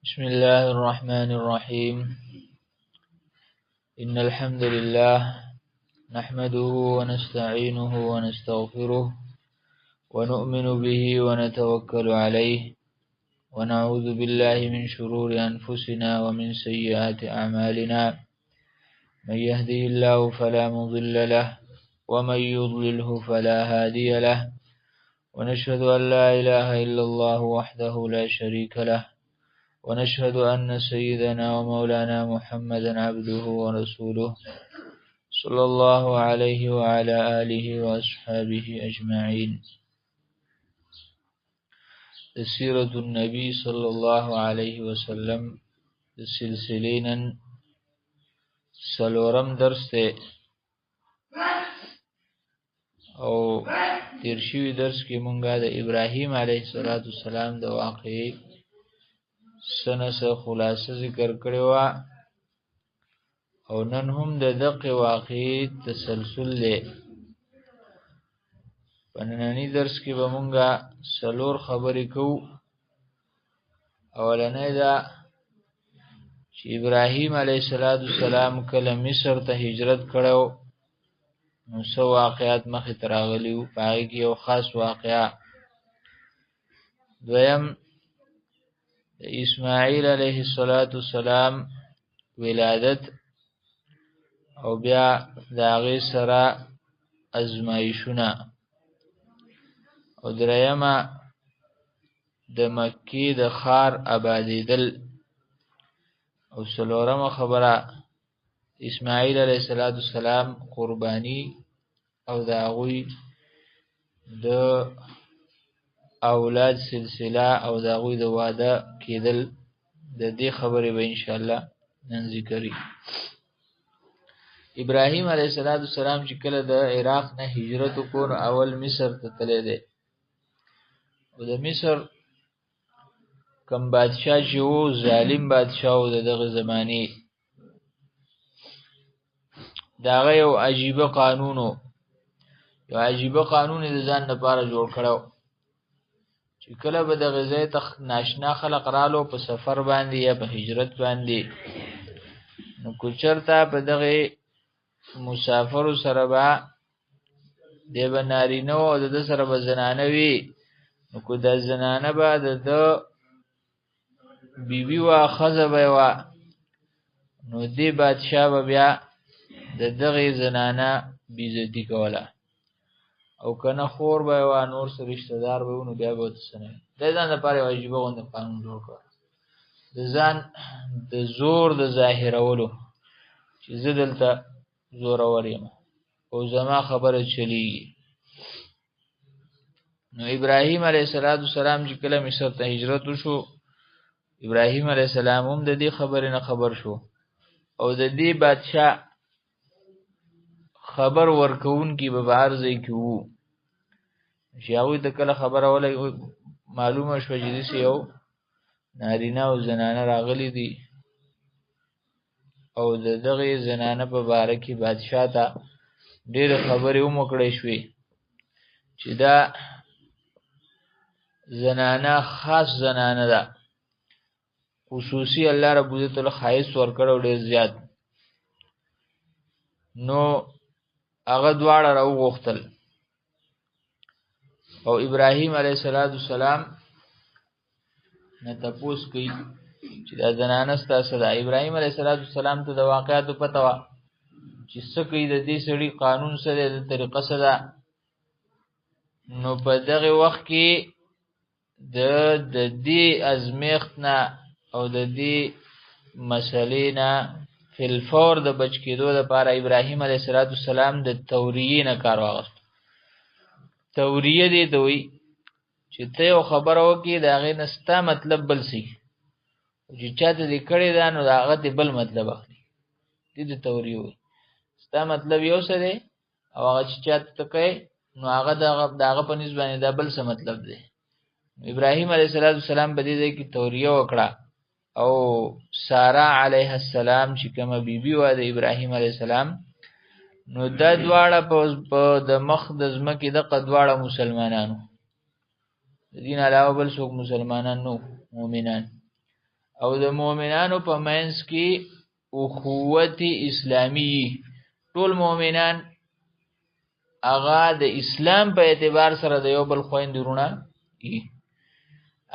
بسم الله الرحمن الرحيم. إن الحمد لله نحمده ونستعينه ونستغفره ونؤمن به ونتوكل عليه ونعوذ بالله من شرور أنفسنا ومن سيئات أعمالنا. من يهده الله فلا مضل له ومن يضلله فلا هادي له. ونشهد أن لا إله إلا الله وحده لا شريك له، ونشهد أن سيدنا ومولانا محمدا عبده ورسوله صلى الله عليه وعلى آله وأصحابه أجمعين. سیرة النبی صلی الله علیه وسلم د سلسلې نن څلورم درس دی، او تیر شوي درس کې مونږه د ابراهیم علیه السلام د واقعې سنه څه خلاصه ذکر کړې وه، او نن هم د دقې واقعې تسلسل دی. په ننني درس کې به مونږه څلور خبرې کوو. اولنی دا چې ابراهیم علیه السلام کله مصر ته هجرت کړو، نو څه واقعات مخې ته راغلي وو، په هغې کې یو خاص واقعه. دویم، د اسماعیل علیه السلام ولادت او بیا د هغې سره ازمایښونه. او درېیمه، د مکې د ښار آبادېدل. او څلورمه خبره، اسماعیل علیه السلام قرباني او د هغوی د اولاد سلسله او د هغوی د واده کېدل. د دې خبرې به انشاءالله نن ذکري. ابراهیم علیه السلام چې کله د عراق نه هجرت وکړ، نو اول مصر ته تللی دی. او د مصر کم بادشاه چې و، ظالم بادشاه و د دغه زمانې، د هغه یو عجیبه قانون و. یو عجیبه قانون یې د ځان لپاره جوړ کړی و چې کله به دغه ځای ته ناشنا خلق رالو په سفر باندې یا په هجرت باندې، نو که چېرته په دغه مسافرو سره به دی به نارینه و او د ده سره به زنانه وي، نو که دا زنانه به د ده بیبي وه، ښځه به یې وه، نو دې بادشاه به بیا د دغې زنانه بېعزتي کوله. او که نه خور به یې وه، نور څه رشته دار به وي، نو بیا به ورته څه نه وي. د ځان لپاره یو عجیبه غوندې قانون جوړ کړ، د ځان د زور د ظاهرولو چې زه دلته زورور یم او زما خبره چلیږي. نو ابراهیم علیه السلام چې کله مصر ته هجرت وشو، ابراهیم علیه السلام هم د دې خبرې نه خبر شو، او د دې بادشاه خبر ورکوونکي به بهر ځای کې وو، چې هغوی ته کله خبره ولګي معلومه شوه چې داسې یو نارینه او زنانه راغلي دي، او د دغې زنانه په باره کې بادشاه ته ډېرې خبرې هم وکړی شوې چې دا زنانه خاص زنانه ده، خصوصي الله رب عزت له ښایست ورکړی ډېر زیات. نو هغه دواړه راوغوښتل، او ابراهیم علیه السلام نه تپوس کوي چې دا زنانه ستا څه ده. ابراهیم علیه السلام ته د واقعاتو پته وه چې څه کوي، د دې سړي قانون څه دی، د طریقه څه ده. نو په دغه وخت کې د دې ازمیښت نه او د دې مسلې نه فی الفور د بچ کېدو لپاره ابراهیم علیه السلام د توریې نه کار واخیست. توریه دې ته وایي چې ته یو خبره وکړې، د هغې نه ستا مطلب بل سي، چې چا ته دې کړې ده نو د هغه دې بل مطلب اخلي، دې ته توریه وایي. ستا مطلب یو څه دی او هغه چې چا ته کوې نو هغه د هغه په نسبت باندې دا بل څه مطلب دی. ابراهیم علیه السلام په دې ځای کې توریه وکړه، او سارا علیه السلام چې کومه بیبي وه د ابراهیم علیه السلام، نو دا دواړه په د مخ د ځمکې دغه دواړه مسلمانانو، د دین علاوه بل څوک مسلمانان نو مؤمنان. او د مؤمنانو په منځ کې اخوت اسلامی. ټول مؤمنان هغه د اسلام په اعتبار سره د یو بل خویندې وروڼه،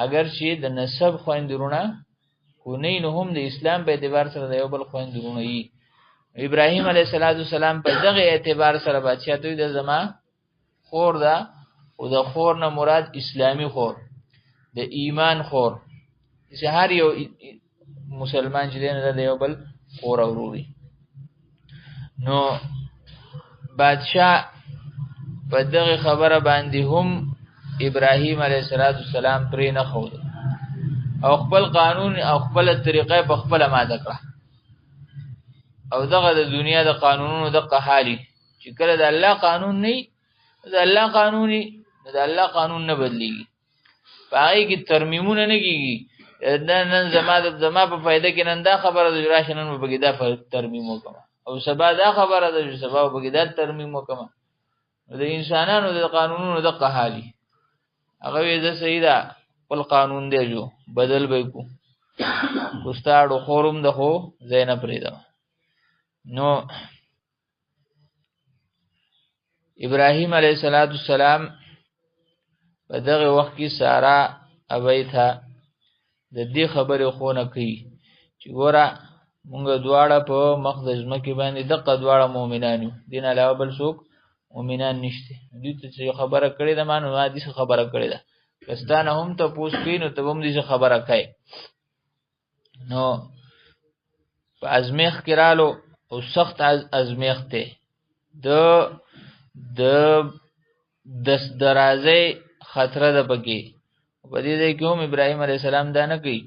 اگر چې د نسب خویندې وروڼه کو نه، نو هم د اسلام په اعتبار سره د یو بل خویندې وروڼه. ابراهیم علیه السلام په دغه اعتبار سره بادشاہ ته د زما خور ده، او د خور نه مراد اسلامی خور، د ایمان خور، چې هر یو مسلمان چې دی نه د یو بل خور او ورور. نو بادشاہ په دغه خبره باندې هم ابراهیم علیه السلام پرې نه خود او خپل قانون او خپل طریقه په خپل ماده کړه. او دغه د دنیا د قانونونو دغه حالي چې کله د الله قانون نه، د الله قانوني، د الله قانون نه بدلیږي، په هغې کې ترمیمونه نه کېږي. نن زما په فایده کې نن دا خبره ده، راشه نن به پکې دا ترمیم وکړم، او سبا دا خبره ده چې سبا به پکې دا ترمیم وکړم. د انسانانو د قانونونو دغه حالي هغه وی زه صحیح ده، خپل قانون دی جو بدل به کو کوستاړو خورم د خو زه نه پرېږدم. نو ابراهیم علیه السلام په دغه وخت کې سارا ابی ته د دې خبرې خونه کوي چې ګوره مونږ دواړه په مخ د ځمکې باندې دقه دواړه مؤمنان یو، دین علاوه بل څوک مؤمنان نشته. دوی ته چې خبره کړې ده، ما نو ما دې خبره کړې ده، که ستا نه هم تپوس کوي نو ته به هم دې خبره کوې. نو په ازمیښت کې رالو او سخت ازمیښت دی، د د دست درازۍ خطر ده پکې. په دې ځای کې هم ابراهیم علیه السلام دا نه کوي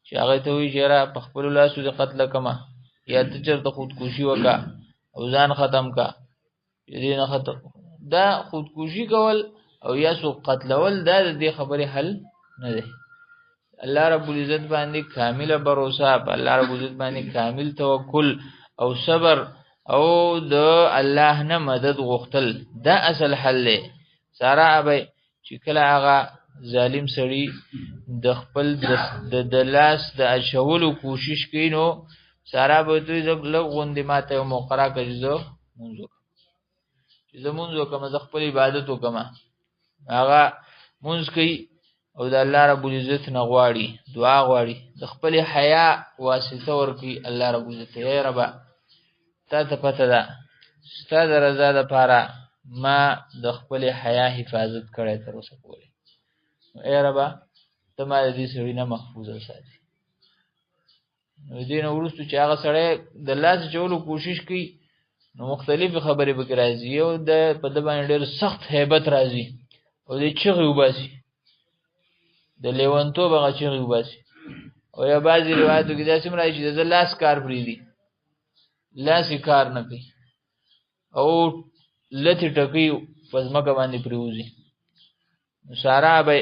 چې هغه ته وایي چې را په خپلو لاسو دې قتل کړمه، یا ته چېرته خودکشي وکړه او ځان ختم کا. دې نه ختم دا خودکشي کول او یا څوک قتلول دا د دې خبرې حل نه دی. الله رب العزت باندې کامله باور، په الله رب العزت باندې کامل توکل او صبر او د الله نه مدد غوښتل دا اصل حل دی. سارا ابی چې کله هغه ظالم سړی د خپل د لاس د اچولو کوشش کوي، نو سارا به دوی لږ غوندې ماته یو موقع راکړه چې زه مونځ وکړم، چې زه مونځ وکړم، زه خپل عبادت وکړم. هغه مونځ کوي او د الله رب العزت نه غواړي، دعا غواړي، د خپل حیا واسطه ورکوي الله رب العزت، ای ربه تا ته پته ده ستا د رضا دپاره ما د خپل حیا حفاظت کړی تر اوسه پورې، ای ربه ته ما د دې سړي نه محفوظ وساتې. نو دې نه وروسته چې هغه سړی د لاس اچولو کوشش کوي نو مختلفې خبرې پکې راځي، یو د په ده باندې ډېر سخت هیبت راځي او د چغې وباسي، د لیونتوب هغه چغې وباسي. او یا بعضې روایتو کې داسې هم راځي چې د ده لاس کار پرېږدي، لاس یې کار نه کوي او لتې ټکوي په ځمکه باندې پرېوځي. سارا به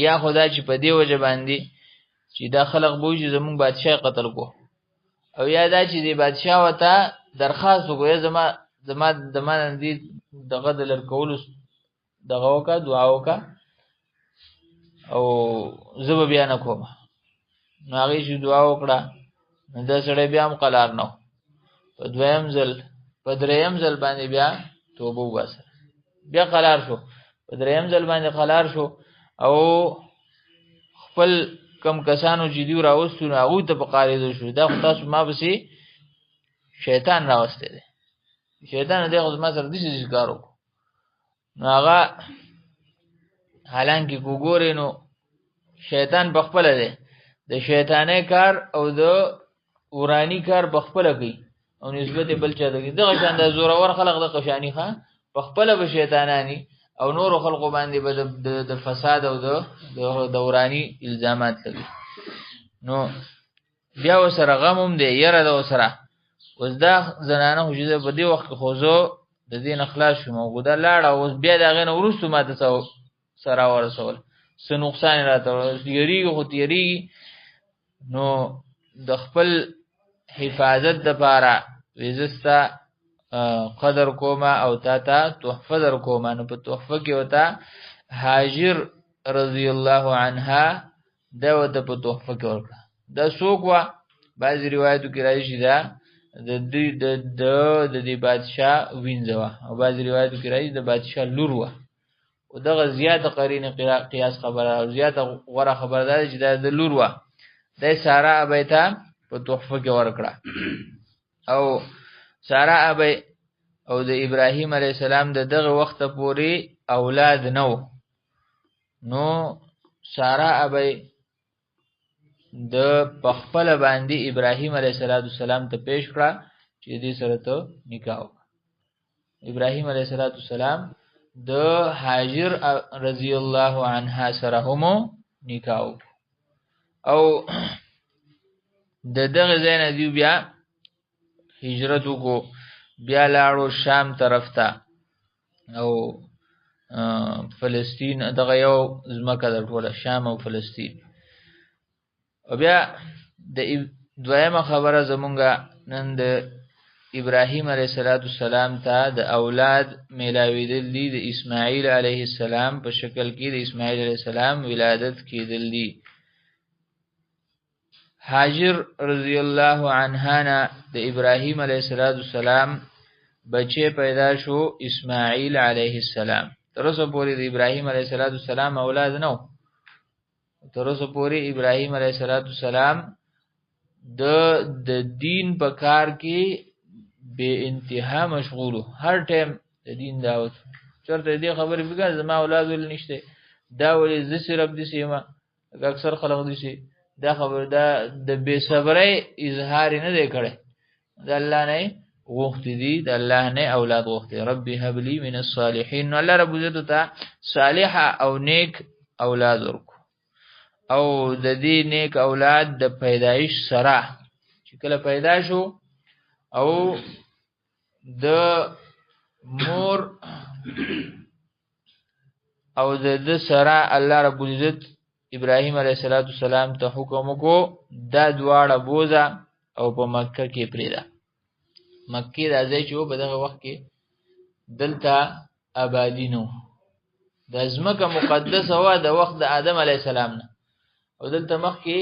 یا خدا چې په دې وجه باندې چې دا خلق به وایي چې زمونږ بادشاه قتل کو، او یا دا چې د بادشاه ورته درخواست وکړو، یا زما زما د ما نه دې دغه د لر کولو دغه وکړه، دعا وکړه او زه به بیا نه کوم. نو هغې چې دعا وکړه نو دا سړی بیا هم قلار نه و، په دویم ځل په دریم ځل باندې بیا توبه وباسه، بیا قلار شو، په دریم ځل باندې قلار شو او خپل کم کسانو چې دیو راوستو نو هغوی ته په قارېدو شو، دا خو تاسو ما پسې شیطان راوستی دی، شیطان دی خو زما سره داسې داسې کار وکړو. نو هغه حالانکه که وګورې نو شیطان په خپله دی، د شیطانۍ کار او د ورانی کار په خپله کوي او نسبت بل چا ته کوي. دغه شان د زورور خلق دغه شاني ښه په خپله به شیطاناني او نورو خلقو باندې به د فساد او د ورانی الزامات لګي. نو بیا ورسره غم هم دی، یره ده ورسره. اوس دا زنانه خو چې په دې وخت کې خو زه د دې نه خلاص شوم او دا لاړه، اوس بیا د هغې نه وروسته ما ته څه راورسول، څه نقصان یې راته تېرېږي خو تېرېږي. نو د خپل حفاظت دپاره وی زه ستا قدر کومه او تا ته تحفه در کومه. نو په تحفه کې ورته هاجر رضی الله عنها دا ورته په تحفه کې ورکړه. دا څوک وه؟ بعضې روایتو کې راځي چې دا د دوی د د د دې بادشاه وینځه وه، او بعضې روایتو کې راځي د بادشاه لور وه. او دغه زیاته قرینه قیاس خبره او زیاته غوره خبره ده چې دا د لور وه. د سارا ابی ته په تحفه کې ورکړه. او سارا ابی او د ابراهیم علیه السلام د دغه وخت پورې اولاد نه و، نو سارا ابی د پخپل باندې ابراهیم علیه السلام ته پیش کړه چې دې سره ته نکاح وکړه. ابراهیم علیه السلام د هاجر رضی الله عنها سره هم نکاح وکړه. او د دغه ځای نه دیو بیا هجرت وکړو، بیا لاړو شام طرف ته او فلسطین، دغه یو ځمکه ده ټوله شام او فلسطین. او بیا د دویمه خبره زمونږه نن د ابراهیم علیه السلام ته د اولاد میلاویدل دي، د اسماعیل علیه السلام په شکل کې د اسماعیل علیه السلام ولادت کېدل دي. هاجر رضی الله عنها نه د ابراهیم علیه السلام بچی پیدا شو اسماعیل علیه السلام. تر اوسه پورې د ابراهیم علیه السلام اولاد نه و. تر اوسه پورې ابراهیم علیه السلام د دین په کار کې بے انتها مشغول، هر ټایم د دین دعوت. چرته دې خبرې فکر زما اولاد ولې نشته، دا ولې زه صرف داسې یم، اکثر خلک داسې دا خبر دا د بې صبرۍ اظهار نه دی کړی. د الله نه غوښتي دي، د الله نه اولاد غوښتي، ربي هب لي من الصالحین. نو الله رب عزت ته صالح او نیک اولاد ورکو. او د دې نیک اولاد د پیدایش سره چې کله پیدا شو او د مور او د ده سره الله رب العزت ابراهیم علیه السلام ته حکم وکړو دا دواړه بوزه او په مکه کې پرېږده. مکې دا ځای چې و په دغه وخت کې دلته آبادي نه، د ځمکه مقدسه وه د وخت د آدم علیه السلام نه، او دلته مخکې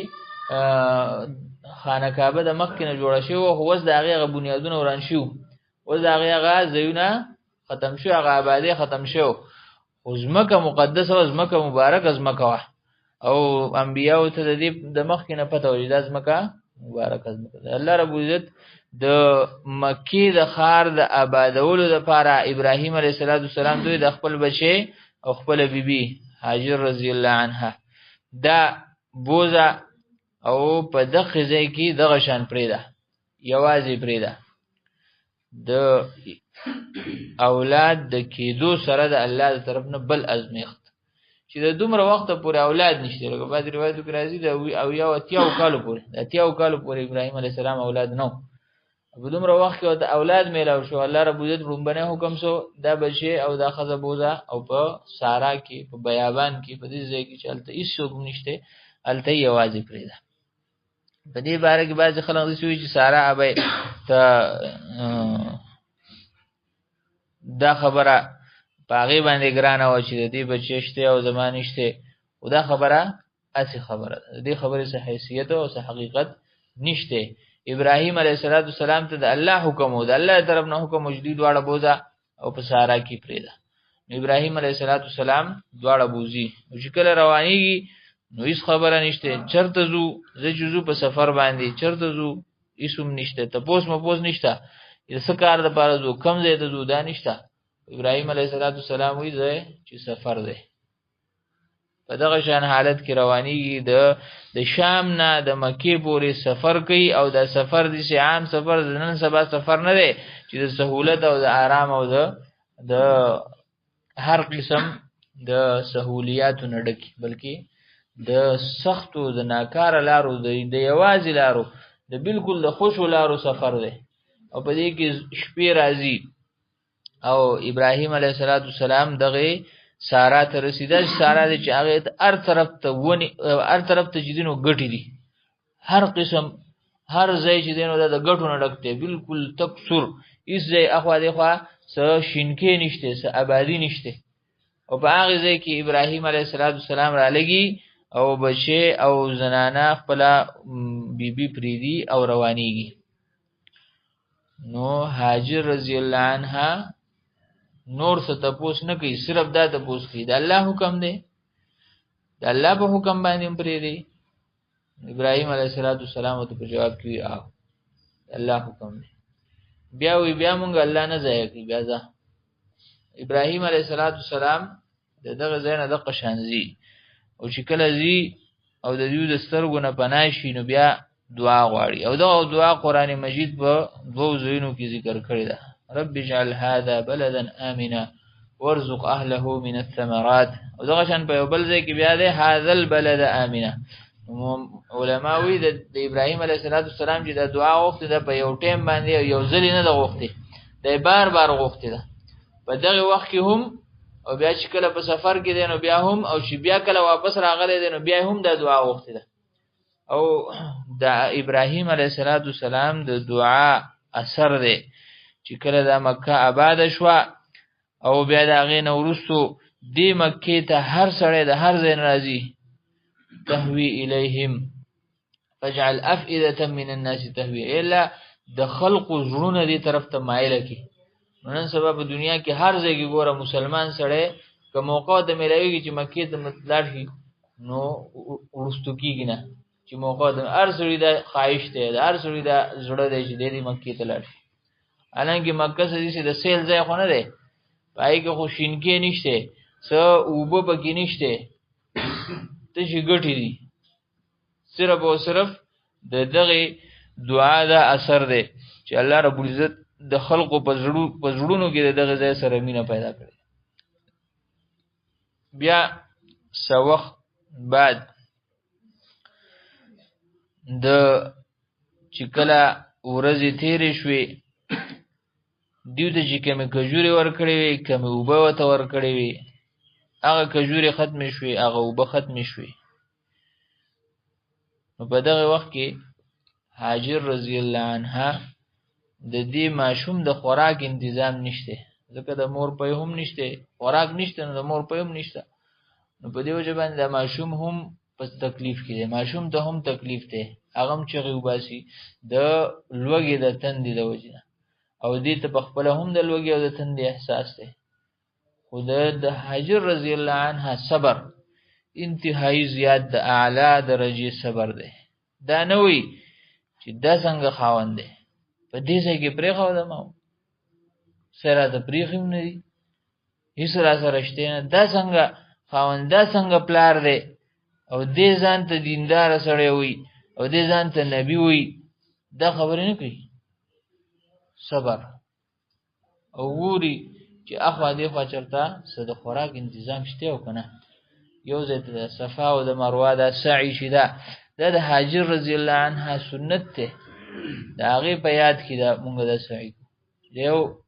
خانه کعبه د مخکې نه جوړه شوې وه، خو اوس د هغې هغه بنیادونه وران شوي، اوس د هغې هغه ځایونه ختم شو، هغه آبادۍ ختم شو، خو ځمکه مقدسه وه، ځمکه مبارکه ځمکه وه. او انبیاو ته د دې د مخکې نه پته وه چې دا ځمکه مبارکه ځمکه ده. الله رب العزت د مکې د ښار د آبادولو دپاره ابراهیم علیه السلام دوی د خپل بچی او خپل بیبي هاجر رضی الله عنها دا بوزه او په دغه ځای کې دغه شان پرېږده، یوازې پرېږده. د اولاد د کېدو سره د الله د طرف نه بل ازمیښت چې د دومره وخته پورې اولاد نشته، لکه بعضې روایتو کې راځي د اویا او اتیاو کالو پورې، د اتیاو کالو پورې ابراهیم علیه السلام اولاد نه و. په دومره وخت کې ورته اولاد میلاو شو. الله رب العزت لومبنی حکم سو دا بچی او دا ښځه بوزه او په سارا کې په بیابان کې په دې ځای کې چې هلته هېڅوک هم نشته هلته یې یوازې پرېږده. په دې باره کې بعضې خلک داسې وایي چې سارا ابی ته دا خبره په هغې باندې ګرانه وه چې د دې بچی شته او زما نشته، خو دا خبره هسې خبره ده، د دې خبرې څه حیثیت او څه حقیقت نشته. ابراهیم علیه السلام ته د الله حکم و، د الله طرف نه حکم و چې دوی دواړه بوزه او په سارا کې پرېږده. نو ابراهیم علیه السلام دواړه بوزي، نو چې کله روانېږي نو هیڅ خبره نشته، چرته ځو، زه چې ځو په سفر باندې چرته ځو هیڅ هم نشته، تپوس مپوس نشته، د څه کار دپاره ځو، کوم ځای ته ځو، دا نشته. ابراهیم علیه السلام وایي زه چې سفر دی. په دغه شان حالت کې روانیږي، د شام نه د مکې پورې سفر کوي. او دا سفر داسې عام سفر د نن سبا سفر نه دی چې د سهولت او د آرام او د هر قسم د سهولیاتو نه ډک، بلکې د سختو د ناکاره لارو د یوازې لارو د بالکل د خوشو لارو سفر دی. او په دې کې شپې راځي او ابراهیم علیه السلام دغه سارا ته رسیده. سارا دی چې هغه ته هر طرف ته ونی، هر طرف ته چې دینو ګټې دي، هر قسم هر ځای چې دینو دا د ګټو نه ډک دی، بالکل تک سور، هیڅ ځای اخوا دیخوا څه شینکې نشته، څه آبادي نشته. او په هغه ځای کې ابراهیم علیه السلام را لګي او بچي او زنانه خپل بیبي پریدي او روانیږي. نو هاجر رضی الله عنها نور څه تپوس نه کوي، صرف دا تپوس کوي د الله حکم دی، د الله په حکم باندې هم پرېږدي. ابراهیم علیه السلام ته په جواب کې وي آو الله حکم دی. بیا وی بیا مونږ الله نه ضایع کوي، بیا ځه. ابراهیم علیه السلام د دغه ځای نه دقه شان ځي، او چې کله ځي او د دوی د سترګو نه پناه شي نو بیا دعا غواړي. او دغه دعا قرآن مجید په دوو ځایونو کې ذکر کړې ده، رب اجعل هذا بلدا آمنا وارزق اهله من الثمرات. او دغه شان په یو بل ځای کې بیا دی هذا البلد آمنا. علما وی د ابراهیم علیه السلام چې د دعا غوښتې ده په یو ټیم باندې یو ځل نه ده غوښتې، د بار بار غوښتې ده په دغه وخت کې هم، او بیا چې کله په سفر کې دی نو بیا هم، او چې بیا کله واپس راغلی دی نو بیا هم د دعا غوښتې ده. او د ابراهیم علیه السلام د دعا اثر دی چې کله د مکه آباده شوه او بیا د هغې نه وروستو دې مکې ته هر سړی د هر ځای نه راځي، تهوی الیهم فاجعل افئدة من الناس تهوی، الا د خلقو زړونه دې طرف ته مایله کړي. نن سبا په دنیا کې هر ځای کې ګوره مسلمان سړی که موقع ته میلاویږي چې مکې ته لاړ شي نو وروستو کېږي نه، چې موقع ته هر سړي دا خواهش دی، د هر سړي دا زړه دی چې دی دې مکې ته لاړ شي. حالانکه مکه څه داسې د سیل ځای خو نه دی، په هغې کې خو شینکې نشته، څه اوبه پکې نشته، تشې ګټې دي. صرف او صرف د دغې دعا دا اثر دی چې الله رب العزت د خلقو په زړونو کې د دغه ځای سره مینه پیدا کړي. بیا څه وخت بعد د چې کله ورځې تېرې شوې، دیو ته چې کمې کجورې ورکړې وې، کمې اوبه ورته ورکړې وې، هغه کجورې ختمې شوې، هغه اوبه ختمې شوې. نو په دغه وخت کې هاجر رضی الله عنها د دې ماشوم د خوراک انتظام نشته، ځکه د مور پی هم نشته، خوراک نشته نو د مور پی هم نشته. نو په دې وجه باندې د ماشوم هم په تکلیف کې دی، ماشوم ته هم تکلیف دی، هغه هم چغې وباسي د لوږې د تندې د وجې نه، او دې ته په خپله هم د لوږې او د تندې احساس دی. خو د هاجر رضی الله عنها صبر انتهایی زیات د اعلی درجې صبر دی. دا نه وي چې دا څنګه خاوند دی، په دې ځای کې پرېښوده ما سره راته پرېښي هم نه دي، هېڅ را سره شته نه، دا څنګه خاوند، دا څنګه پلار دی، او دې ځان ته دینداره سړی وي او دې ځان ته نبي وي، دا خبرې نه کوي. صبر او ګوري چې اخوا دې خوا چېرته څه د خوراک انتظام شته او که نه. یو ځای ته د صفا او د مروه دا سعی چې ده، دا د هاجر رضی الله عنها سنت دی، د هغې په یاد کې ده مونږ دا سعی کوو.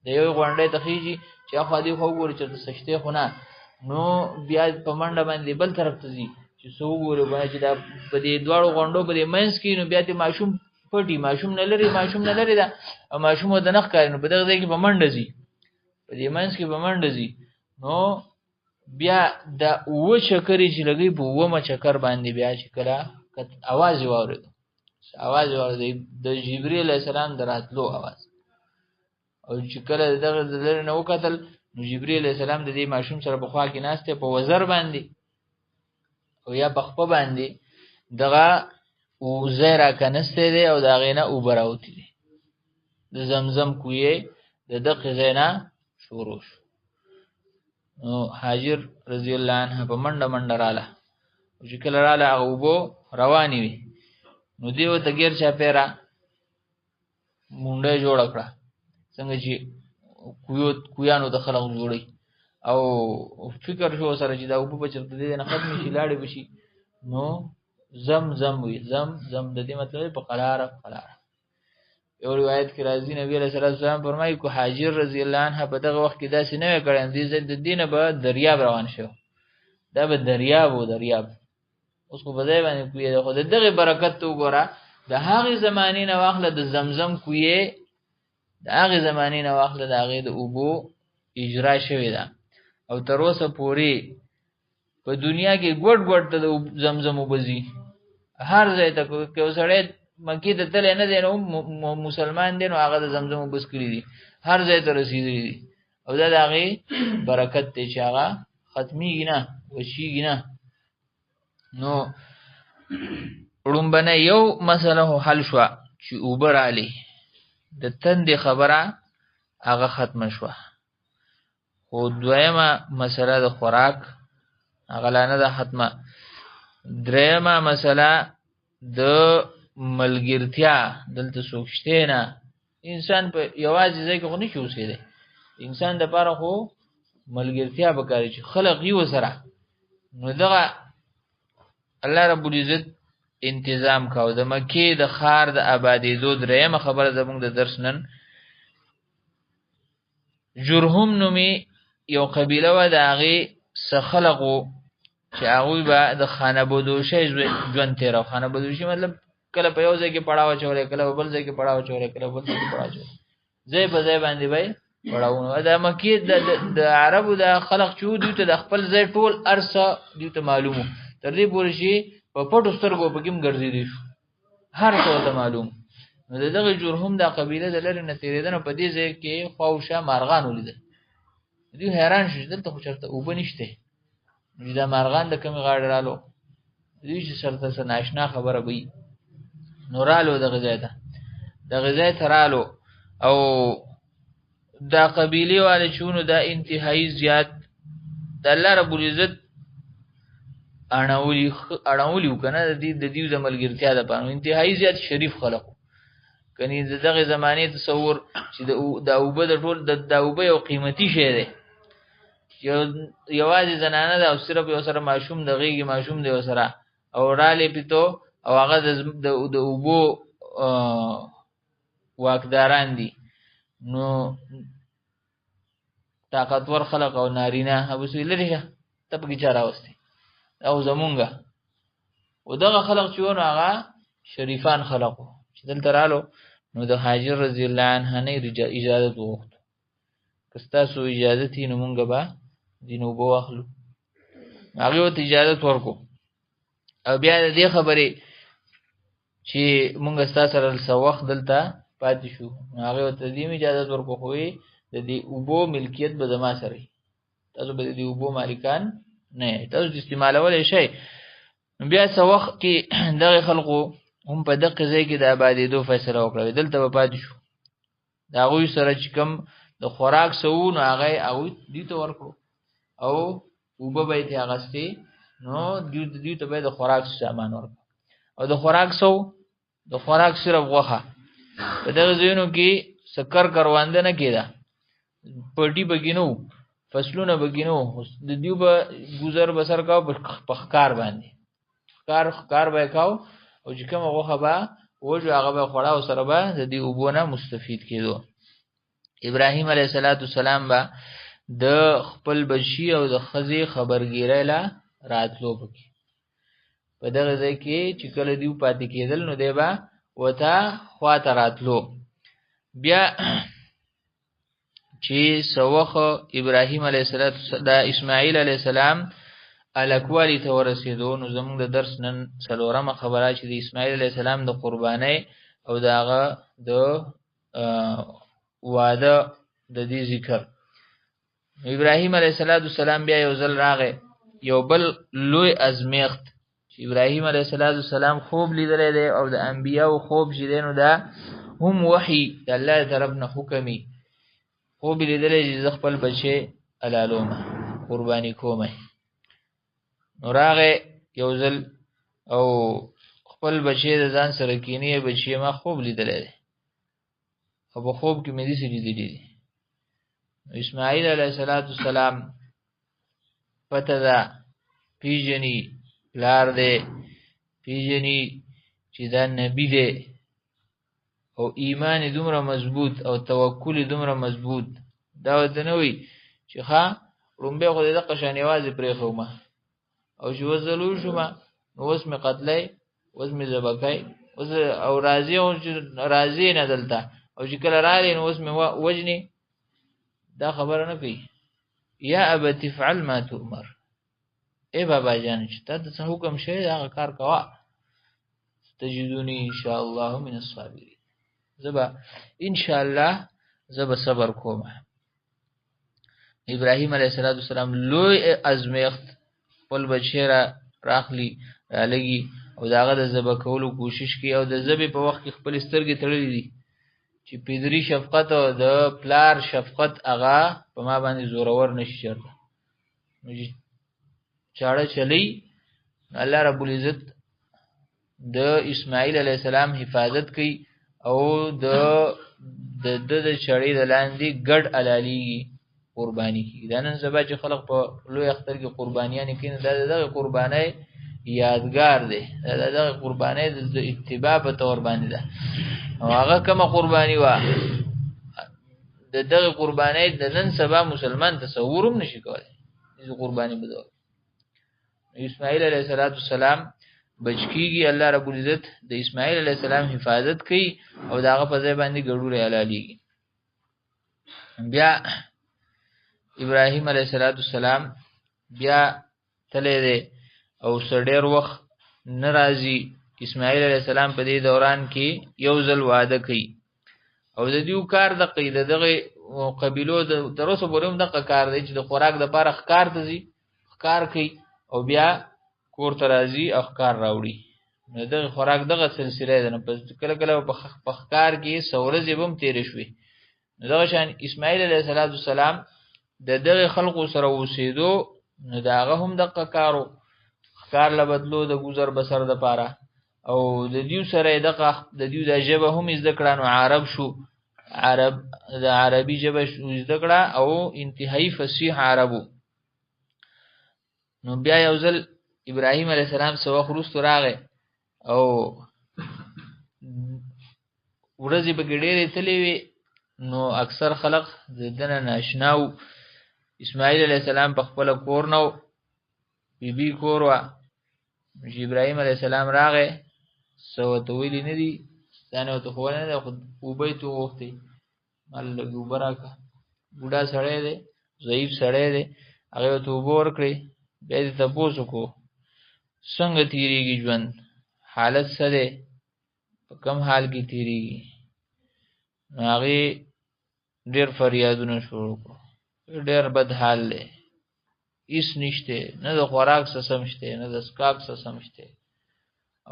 د یو غونډۍ ته خېژي چې اخوا دې خوا وګوري چېرته څه شته خو نه، نو بیا په منډه باندې بل طرف ته ځي چې څه وګوري باندې چې دا په دې دواړو غونډو په دې منځ کې، نو بیا دې ماشوم پټي، ماشوم نه لري، ماشوم نه لري ده او ماشوم ورته نه ښکاري، نو په دغه ځای کې په منډه ځي، په دې منځ کې په منډه ځي. نو بیا د اووه چکرې چې لګوي په اوومه چکر باندې بیا چې کله اواز یې واورېدو، اواز یې واورېدو د جبرئیل علیه السلام د راتلو اواز، او چې کله دغه د لرې نه وکتل نو جبرئیل علیه السلام د دې ماشوم سره په خوا کې ناست دی، په وزر باندې او یا په خپه باندې دغه ځای راکنستی دی او د هغې نه اوبه راوتې دي. د زمزم کویې د دقې ځای نه شروع شو. نو هاجر رضی الله عنها په منډه منډه راله، او چې کله راله هغه اوبو روانې وې، نو دې ورته ګیر چاپېره مونډه جوړه کړه، څنګه چې کویانو ته خلق جوړوي، او فکر شو سره چې دا اوبه به چېرته دې نه ختمې شي لاړې به شي. نو زم زم وي، زم زم د دې مطلب په قلاره قلاره. یو روایت کې راځي نبی علیه الصلاة والسلام فرمایي کو هاجر رضی الله عنها په دغه وخت کې داسې نه وی کړی، دې ځای د دې نه به دریاب روان شو، دا به دریاب و دریاب. اوس خو په ځای باندې کویه ده، خو د دغې برکت ته وګوره، د هغې زمانې نه واخله د زمزم کویې، د هغې زمانې نه واخله د هغې د اوبو اجرا شوې ده، او تر اوسه پورې په دنیا کې ګوډ ګوډ ته د زمزم اوبه ځي، هر ځای ته. که یو سړی مکې ته تللی نه دی نو مسلمان دی، نو هغه د زمزم اوبه څښلي دي، هر ځای ته رسېدلي دي. او دا د هغې برکت دی چې هغه ختمیږي نه، وچیږي نه. نو ړومبنه یو مسله خو حل شوه چې اوبه رالې، د تندې خبره هغه ختمه شوه. خو دویمه مسله د خوراک هغه لا نه ده ختمه. درېیمه مسله د ملګرتیا، دلته څوک شته نه، انسان په یوازې ځای کې خو نشي اوسېدی. انسان دپاره خو ملګرتیا پکار چې خلق یې ورسره. نو دغه الله رب العزت انتظام کاوه. د مکې د ښار د آبادېدو درېیمه خبره زموږ د درس نن، جرهم نومې یو قبیله وه، د هغې څه خلق وو چې هغوی به د خانه بدوشۍ ژوند تېراوه. خانه بدوشي مطلب کله په یو ځای کې پړاو اچولی، کله په بل ځای کې پړاو اچولی، کله په بل ځای کې پړاو اچولی، ځای په ځای باندې به یې پړاوونه. د مکې د عربو د خلق چې وو، دوی ته د خپل ځای ټول هر څه دوی ته معلوم وو، تر دې پورې چې په پټو سترګو پکې هم ګرځېدی شو، هر څه ورته معلوم. نو د دغه جرهم دا قبیله د لرې نه تېرېده، نو په دې ځای کې خواوشا مارغان ولیدل. دوی حیران شو چې دلته خو چېرته اوبه نشته، نو چې دا مارغان د کومې غاړې رالو، دوی چې چېرته څه ناشنا خبره به وي، نو رالو دغه ځای ته، دغه ځای ته رالو. او دا قبیلې والے چې وو، نو دا انتهایی زیات د الله رب العزت اړولي وو که نه، د دیو د ملګرتیا دپاره انتهایی زیات شریف خلق وو. کني د دغې زمانې تصور چې د اوبه د ټول د اوبه یو قیمتي شی دی، یوازې زنانه ده او صرف یو سره ماشوم د غېږې ماشوم دی ورسره، او رالې پیتو، او هغه د اوبو واکداران دي. نو طاقتور خلق او نارینه ابو سوی لرې شه، ته پکې چا راوستې او زمونږه. او دغه خلق چې وو، نو هغه شریفان خلق وو چې دلته رالو. نو د هاجر رضی الله عنها نه اجازت وغوښتو، که ستاسو اجازت وي نو مونږ به دین اوبه واخلو. هغې ورته اجازت ورکړو. او بیا د دې خبرې چې مونږ ستا سره څه وخت دلته پاتې شو، نو هغې ورته د دې هم اجازت ورکړو، خو وایي د دې اوبو ملکیت به زما سره وي، تاسو به د دې اوبو مالکان نه یئ، تاسو استعمالولی شئ. نو بیا څه وخت کې دغې خلقو هم په دقه ځای کې د آبادېدو فیصله وکړه، دلته به پاتې شو. د هغوی سره چې کوم د خوراک څه وو، نو هغه یې هغوی دوی ته ورکړو، او اوبه به یې ترې اخیستې، نو دوی ته به یې د خوراک سامان ورکړو. او د خوراک څه وو؟ د خوراک صرف غوښه. په دغه ځایونو کې څه کر کرونده نه کېده، پټي پکې نه وو، فصلونه پکې نه وو، د دوی به ګذر بسر کاوه په ښکار باندې، ښکار به یې کاوه، او چې کومه غوښه به وژو هغه به خوړه او سره به د دې اوبو نه مستفید کېدو. ابراهیم علیه السلام به د خپل بچي او د ښځې خبرګیری له راتلو پکې په دغه ځای کې چې کله دیو پاتې کېدل، نو دی به ورته خواته راتلو. بیا چې څه وخت ابراهیم علیه السلام د اسماعیل علیه السلام الکوالي ته ورسېدو، نو زموږ د درس نن څلورمه خبره چې د اسماعیل علیه السلام د قربانۍ او د هغه د واده د دې ذکر. ابراهیم علیه السلام بیا یو ځل راغی، یو بل لوی ازمیښت چې ابراهیم علیه السلام خوب لیدلی دی، او د انبیاو خوب چې دی نو دا هم وحی د الله طرف نه حکمي. خوب لیدلی چې زه خپل بچی حلالوم، قرباني کوم. نو راغی یو ځل او خپل بچی د ځان سره کینی، بچی ما خوب لیدلی دی او په خوب کې مې داسې لیدلی دي. اسماعیل علیه السلام پته ده، پیژني پلار دی، پیژني چې دا نبی دی، او ایمان یې دومره مضبوط او توکل یې دومره مضبوط، دا ورته نه وایي چې ښه ړومبی خو دې دقه شان یوازې پرېښومه، او چې اوس زه لوی شومه نو اوس مې قتلی، اوس مې ذبح کوي، اوس او راځي، او چې راځي نه دلته، او چې کله راغلی نو اوس مې وژني، دا خبره نه کوي. یا ابت افعل ما تؤمر، ای بابا جان، چې تا ته څه حکم شوی دی هغه کار کوه. ستجدوني ان شاء الله من الصابرین، زه به ان شاء الله زه به صبر کوم. ابراهیم علیه السلام لوی ازمیښت خپل بچی را راخلی رالږي او د هغه د ذبح کولو کوشش کوي، او د ذبح په وخت کې خپلې سترګې تړلې دي چې پدري شفقت او د پلار شفقت هغه په ما باندې زورور نشي چېرته. نو چې چاړه چلی، الله رب العزت د اسماعیل علیه السلام حفاظت کوي او د د د چړې د لاندې ګډ حلالېږي، قرباني کېږي. دا نن سبا چې خلک په لوی اختر کې قربانیانې کوي، نو دا د دغې قربانۍ یادګار دی، دا د دغې قربانۍ د اتباع په طور باندې ده. او هغه کومه قرباني وه، د دغې قربانۍ د نن سبا مسلمان تصور هم نشي کولی چې قرباني به ده. اسماعیل علیه السلام بچ کیږي، الله رب العزت د اسماعیل علیه السلام حفاظت کوي او د هغه په ځای باندې ګډوری حلالېږي. بیا ابراهیم علیه السلام بیا تللی دی او څه ډېر وخت نه راځي. اسماعیل علیه السلام په دې دوران کې یو ځل واده کوي او د دیو کار د قید دغه قبیلو د تر اوسه پورې هم دغه کار دی چې د خوراک دپاره ښکار ته ځي، ښکار کوي او بیا کور ته راځي او ښکار راوړي. نو دغه خوراک دغه سلسله ده. نو کله کله په ښکار کې څه ورځې به هم تېرې شوې. نو دغه شان اسماعیل علیه السلام د دغه خلقو سره اوسېدو، نو د هغه هم دغه کارو ښکار له بدلو د ګذر بسر دپاره، او د دیو سره یې دغه د دیو د ژبه هم زده کړه. نو عرب شو، عرب د عربي ژبه زده کړه او انتهایی فصیح عربو. نو بیا یو ځل ابراهیم علیه السلام څه وخت وروسته راغی او ورځې پکې ډېرې تللې وې، نو اکثر خلق د ده نه ناشنا وو. اسماعیل علیه السلام په خپله کور نه و، بیبي کور وه. چې ابراهیم علیه السلام راغی څه ورته ویلي نه دي، ځان یې ورته ښوولی نه دی، خو اوبه یې ترې وغوښتې، مال لږ اوبه راکړه. بوډا سړی دی، ضعیف سړی دی، هغې ورته اوبه ورکړې. بیا یې تپوس وکړو څنګه تېرېږي ژوند، حالت څه دی، په کوم حال کې تېرېږي. نو هغې ډېر فریادونه شروع کړو، ډېر بد حال دی، هیڅ نشته، نه د خوراک څه سم شته، نه د څښاک څه سم شته،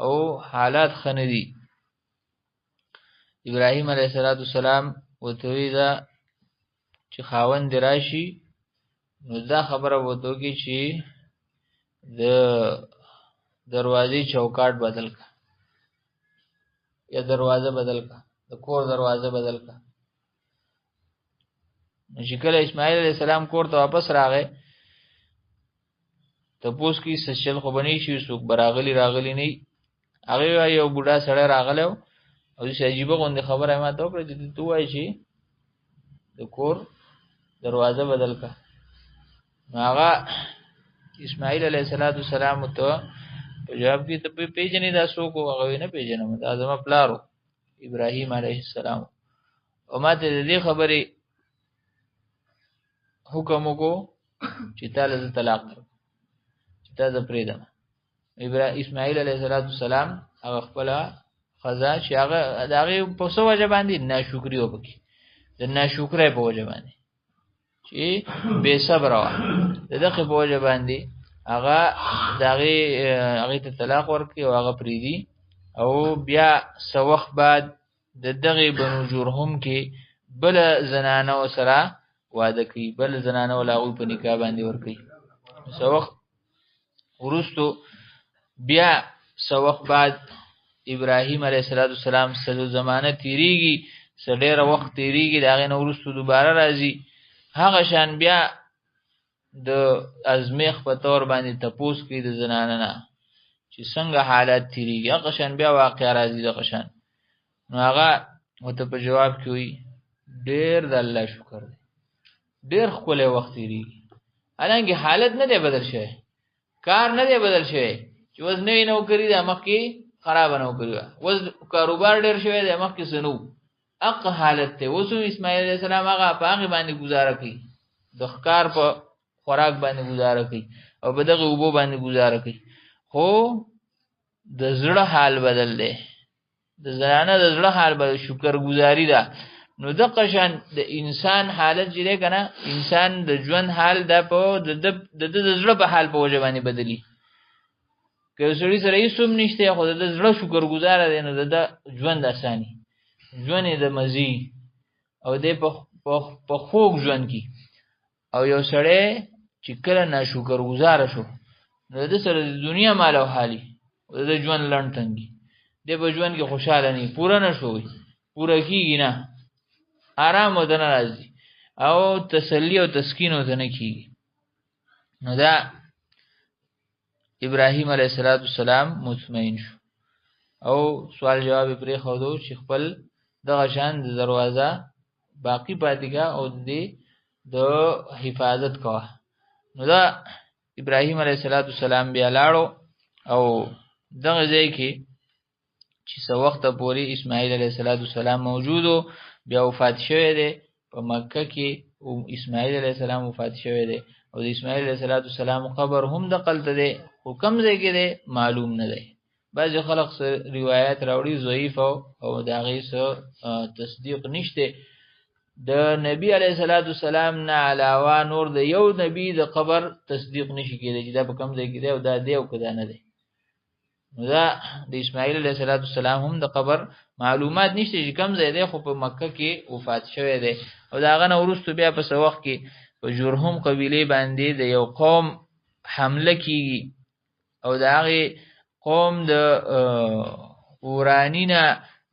او حالات ښه نه دي. ابراهیم علیه السلام ورته وویل دا چې خاوند دې راشي نو دا خبره ورته وکړي چې د دروازې چوکاټ بدل کړه، یا دروازه بدل کړه، د کور دروازه بدل کړه. نو چې کله اسماعیل علیه السلام کور ته واپس راغی، تپوس کوي څه چل خو به نه شي، څوک به راغلي راغلي نه وي. هغې وایي یو بوډا سړی راغلی و او داسې عجیبه غوندې خبره یې ما ته وکړه چې ته ووایې چې د کور دروازه بدل کړه. نو هغه اسماعیل علیه السلام ته په جواب کې ته پېژنې دا څوک و؟ هغه وایي نه پېژنم، دا زما پلار و ابراهیم علیه السلام. او ما ته د دې خبرې حکم وکړو چې تا له زه طلاق درکړم، چې تا زه پرېږدم. اسماعیل علیه السلام هغه خپله ښځه چې هغه د هغې په څه وجه باندې ناشکري وه پکې، د ناشکرۍ په وجه باندې چې بې صبره وه، د دغې په وجه باندې هغه د هغې هغې ته طلاق ورکړي او هغه پرېږدي. او بیا څه وخت بعد د دغې بنو جرهم کې بله زنانه ورسره واده کوي، بله زنانه له هغوی په نکاح باندې ورکوي. څه وخت وروستو بیا څه وخت بعد ابراهیم علیه السلام څه زمانه تیریږي، څه ډېره وخت تیریږي، د هغې نه وروستو دوباره راځي. هغه شان بیا د ازمیښت په طور باندې تپوس کوي د زنانه نه چې څنګه حالات تیریږي، هغه شان بیا واقعه راځي دغه شان. نو هغه ورته په جواب کې وایي ډېر د الله شکر دی، ډېر ښکلی وخت تیریږي، حالانکه حالت نه دی بدل شوی، کار نه دی بدل شوی، چې اوس نوې نوکري ده مخکې خرابه نوکري وه، اوس کاروبار ډېر شوی دی مخکې څه نه و، هغه حالت دی. اوس هم اسماعیل علیه السلام هغه په هغې باندې ګزاره کوي، د ښکار په خوراک باندې ګزاره کوي، او په دغه اوبو باندې گزاره کوي. خو د زړه حال بدل دی، د زنانه د زړه حال بدل، شکر گزاری ده. نو د قشان د انسان حالت چې دی کنه، انسان د ژوند حال د په د د زړه په حال په وجه باندې بدلی. که یو سړي سره هیڅ هم نشته خو د زړه شکر گزاره دی، نو د ژوند اساني، ژوند یې د مزي او دی په خوږ ژوند کې. او یو سړی چې کله ناشکر گزاره شو، نو د سره د دنیا مال او حالي او د ژوند لنډ تنګي، دی په ژوند کې خوشحاله نه، پوره نه شوی، پوره کېږي نه، آرام ورته نه راځي او تسلی او تسکین ورته نه کېږي. نو دا ابراهیم علیه السلام مطمئن شو او سوال جواب یې پرېښودو چې خپل دغه شان د دروازه باقی پاتې کا او د د حفاظت کوه. نو دا ابراهیم علیه السلام بیا لاړو او دغه ځای کې چې څه وخته پورې اسماعیل علیه السلام موجود و، بیا وفات شوی دی په مکه کې. اسماعیل علیه السلام وفات شوی دی او د اسماعیل علیه السلام قبر هم دقلته دی، خو کم ځای کې دی معلوم نه دی. بعضې خلق څه روایت راوړي ضعیف او د هغې څه تصدیق نشته. د نبی علیه السلام نه علاوه نور د یو نبی د قبر تصدیق نشي کېدی چې دا په کم ځای کې دی او دا دی او که دا نه دی. نو دا د اسماعیل علیه السلام هم د قبر معلومات نشته چې کم ځای دی، خو په مکه کې وفات شوی دی. او د هغه نه وروسته بیا په څه وخت کې په جرهم قبیلې باندې د یو قوم حمله کیږي او د هغې قوم د ورانی نه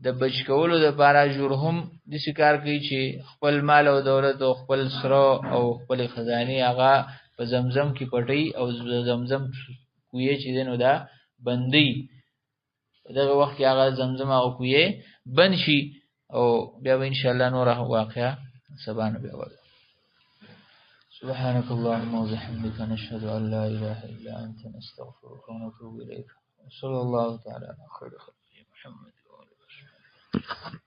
د بچ کولو دپاره جرهم داسې کار کوي چې خپل مال او دولت او خپل سره او خپلې خزانې هغه په زمزم کې پټوي او زمزم کویې چې دی نو دا بندي. په دغه وخت کې هغه زمزم هغه کویې بند شي او بیا به انشاءالله نوره واقعه سبا نه بیا وایو. سبحانك اللهم وبحمدك نشهد أن لا إله إلا أنت نستغفرك ونتوب إليك. وصلى الله تعالى على خير خلقه محمد وآله وصحبه.